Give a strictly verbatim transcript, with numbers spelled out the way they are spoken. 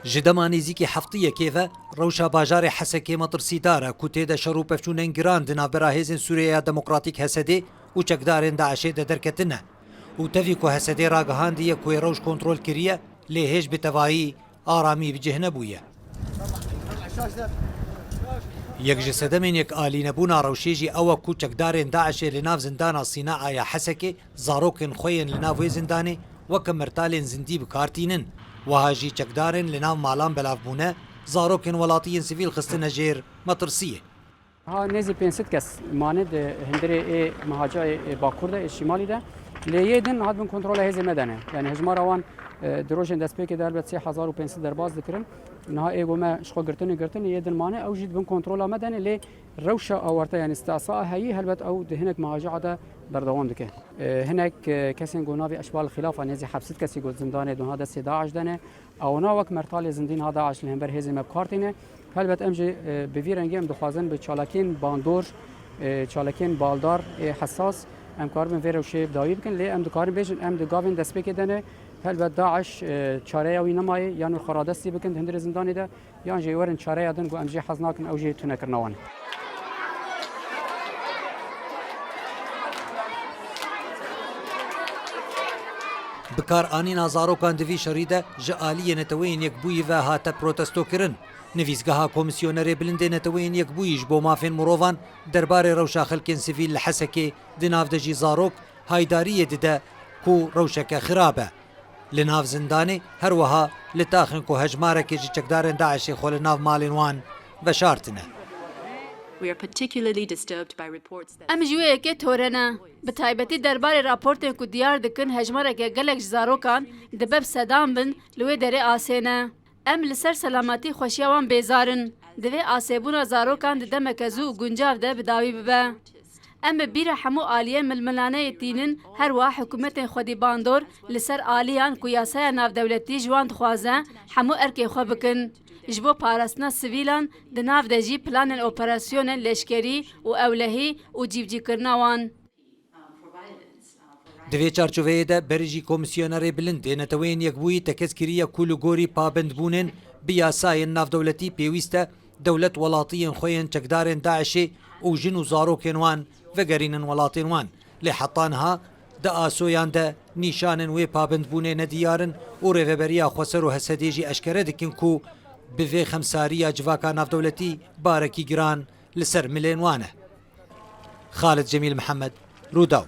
Ji dema nêzîkî heftiyekê ve rewşa bajarê Hesekê metirsîdar e ku tê de şer û pevçûnên giran di navbera hêzên Sûriyeya Demokratîk H S D û çekdarên DAIŞê de derketine û tevî ku H S D ragihandiye ku ê rewş kontrol kiriye, lê hêj bi tevayî aramî bi cih nebûye. Yek ji sedemên yekalînebûna rewşê jî ew e ku çekdarên DAIŞê li nav zindana Sînaa ya Hesekê zarokên xwe yên li nav wê zindanê weke mertalên zindî bi kar tînin. Wiha jî çekdarên li nav malan belav bûne, zarokên welatî yên sivîl xistine jêr metirsiyê. Ha nêzî pênc sed kes mane di hundirê ê mehaca ê bakur de, ê şîmalî de. Lê yê din hat bin kontrola hêzê me de ne. Yani hejmara wan, e, di rojên destpêkê de helbet sê hezar û pênc sed derbas dikirin. Niha ê ku me ji xwe girtine girtin, yê din mane, ew jî di bin kontrola me de ne. Lê rewşa awarte, yani stasa heyî, helbet ew di hinek mehaca de berdewam dike. E, hinek, e, kesên ku navê eşbal xilafa nêzî heft sed kesî ku zindanê di niha destê DAIŞ de ne. Ewna wek mertalê zindî niha DAIŞ li hember hêzên me bi kar tîne. Helbet em jî, e, bi vî rengî em dixwazin bi çalakiyên bandor, e, çalakiyên baldar ê hesas em karibin vê rewşê bi dawî bikin. Lê em dikarin bêjin em di gavên destpêkê de ne. Helbet DAIŞ, e, çareya wî nemaye, yan wê xwe radestî bikin di hundirê zindanê de, yan jî werin çareya din ku em jê hez nakin, ew jî tunekirina wan e. Bikaranîna zarokan di vî şerî de ji aliyê Neteweyên Yekbûyî ve hate protestokirin. Nivîsgeha Komîsyonerê Bilind ê Neteweyên Yekbûyî ji bo Mafên Mirovan derbarê rewşa xelkên sivîl li Hesekê, di nav de jî zarok, haydariyê dide ku rewşeke xirab e. Li nav zindanê her wiha li taxên ku hejmarekê ji çekdarên DAIŞê xwe li nav malên wan veşartine. We are particularly disturbed by reports that Em ji wê yekê tore ne. Bi taybetî derbarê raportên ku diyar dikin hejmareke gelek ji zarokan dibe bi sedan bin li wê derê asê ne. Em li ser selametî xweşiya wan bêzar in. Divê asêbûna zarokan di demeke zû û guncav de bi dawî bibe. Em bi bîra hemû aliyên milmilaneyê tînin, her wiha hikûmetên xwedîbandor li ser aliyan ku yasaya navdewletî ji wan dixwaze, hemû erkê xwe bikin. Ji bo parastina sivîlan, di nav de jî planên operasyonên leşkerî û ewlehî û cîvcîkirina wan. Di vê çarçoveyê de berî jî Komîsyonerê Bilind ê Neteweyên Yekbûyî tekez kiriye ku li gorî pabendbûnên bi yasayên navdewletî pêwîst e dewlet welatiyên xwe yên çekdarên DAIŞê û jin û zarokên wan vegerînin welatên wan. Lê heta niha di asoyan de nîşanên wê pabendbûnê nediyar in û Rêveberiya Xweser û H S D jî eşkere dikin ku bi vê xemsariya civaka navdewletî barekî giran li ser milên wan e. Xalid Cemîl Mihemed, Rûdaw.